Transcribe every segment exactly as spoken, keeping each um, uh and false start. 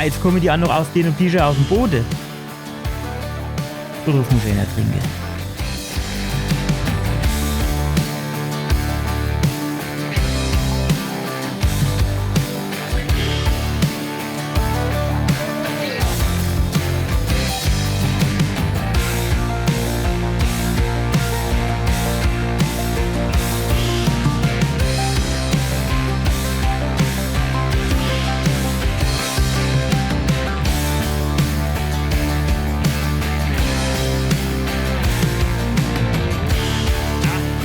Jetzt kommen die auch noch aus dem Bicher aus dem Boden. Darauf muss einer trinken.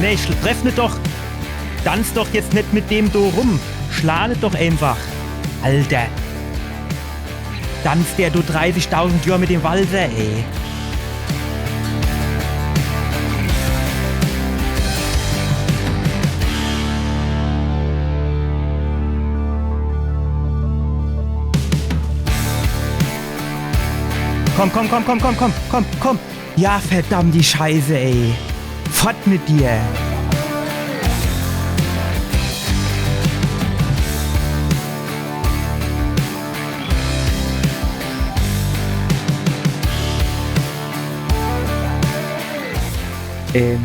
Nee, ich treff net doch. Tanz doch jetzt net mit dem do rum. Schla net doch einfach. Alter. Tanzt der do dreißigtausend Johr mit dem Walzer, ey. Komm, komm, komm. Ja, verdammt die Scheiße, ey. Fort mit dir. Ähm.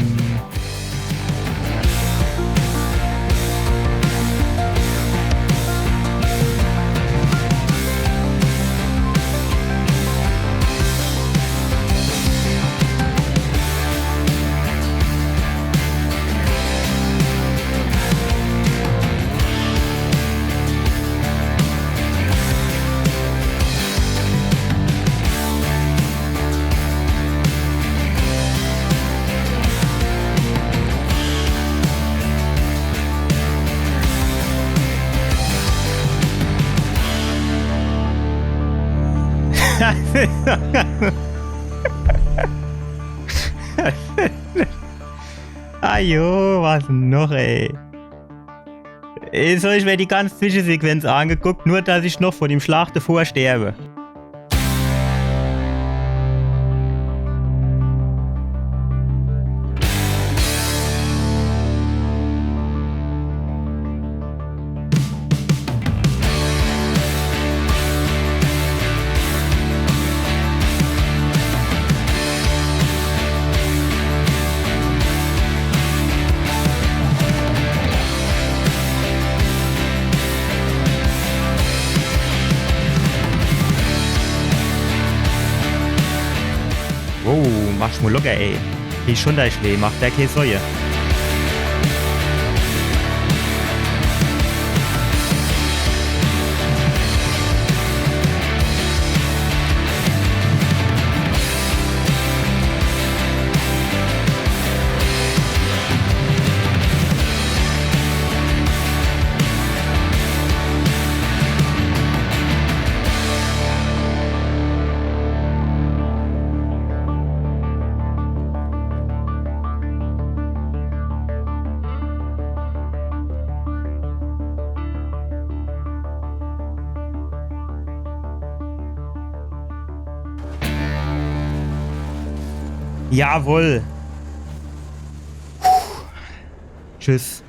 Ajo, was noch, ey? Jetzt hab ich mir die ganze Zwischensequenz angeguckt, nur dass ich noch vor dem Schlag davor sterbe. Wow, machsch mo locker, ey. Krieg schun dei Schlää, mach der kee Sorge. Jawohl. Puh. Tschüss.